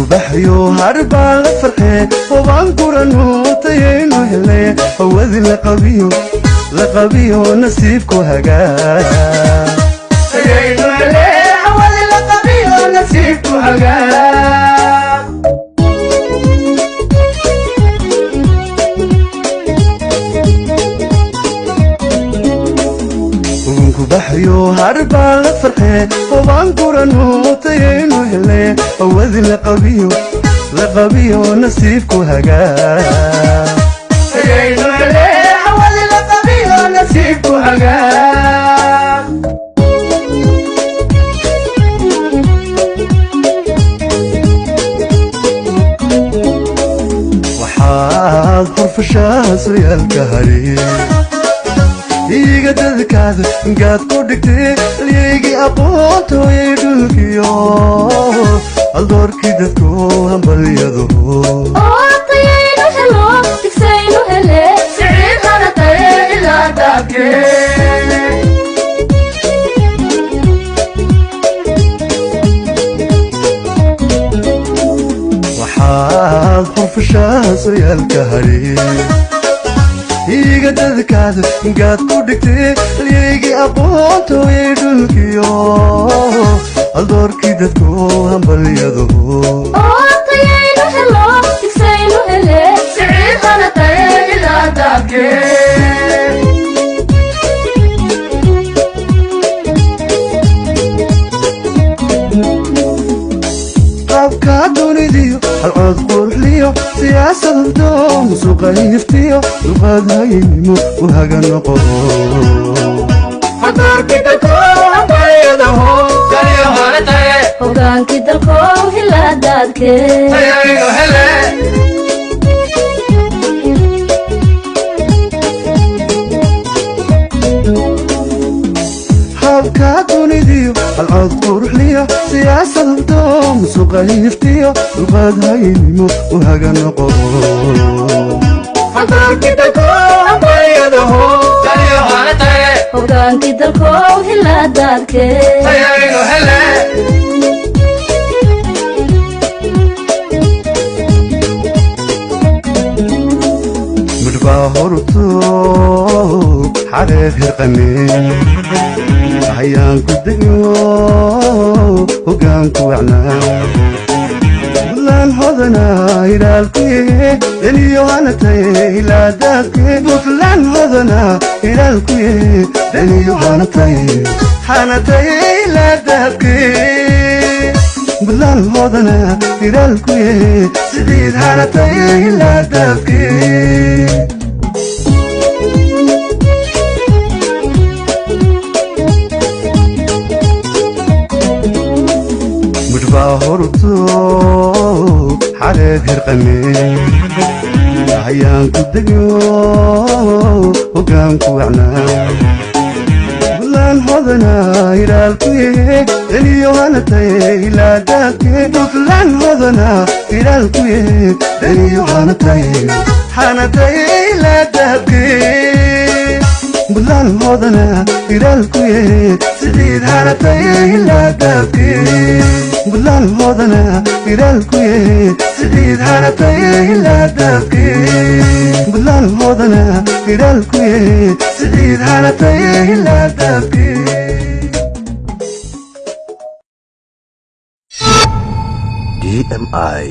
Baxyo harbaa la farxee, hubaan guranu tayaynu hele, hawadi la qabiyo, la qabiyo nasiibku hagaa. Tayaynu hele, hawadi la qabiyo nasiibku hagaa. Hugunku baxyo harbaa la farxee, hubaan guranu tayaynu hele, hawadi la qabiyo, la qabiyo nasiibku hagaa. Tayaynu hele, hawadi la qabiyo nasiibku hagaa. Waxaad xurfashaa sooyaalka hadhi iiga dadkaada gaad ku dhigtay, liyigii aqoontooyay dhulkiyo haldoorkii dadku hambalyadu. Tayaynu helo, tigsaynu hele, siciid hanataye ilaa daabkee. Waxaad xurfashaa sooyaalka hadhi iiga dadkaada gaad ku dhigtay, liyigii aqoontooyay dhulkiyo haldoorkii dadku hambalyadu. Tayaynu helo, tigsaynu hele, siciid hanataye ilaa daabkee. Qaabka dunidiyo halcood quruxliyo, siyaasad hubdo, musuqa hiftiyo, dulqaad haynimo u haga noqo. Haldoorkii dadku hambalyadaho taliyo hanataye. Hogaankii dalkow hilaadaadkee. Tayaynu hele. Habka dunidiyo halcood quruxliyo, siyaasad hubdo, musuqa hiftiyo, dulqaad haynimo u haga noqo. Haldoorkii dadku hambalyadaho taliyo hanataye. Hogaankii dalkow hilaadaadkee. Tayaynu hele. Midhbaa horto xareed hirqane, hayaanku degyo, hogaanku wacnaa, Buntland hodana hilaalkuye, deniyo hanataye hilaadaadke. Buntland hodana hilaalkuye, deniyo hanataye, hanataye hilaadaadke. Buntland hodana hilaalkuye, sidiid hanataye hilaadaadke. Midhbaa horto xareed hirqane, hayaanku degyo, hogaanku wacnaa, Buntland hodana hilaalkuye, deniyo hanataye hilaadaadke. Buntland hodana hilaalkuye, deniyo hanataye, hanataye hilaadaadke. Buntland hodana hilaalkuye, sidiid hanataye hilaadaadke. Buntland hodana hilaalkuye, sidiid hanataye hilaadaadke. Buntland hodana hilaalkuye, sidiid hanataye hilaadaadke. DMI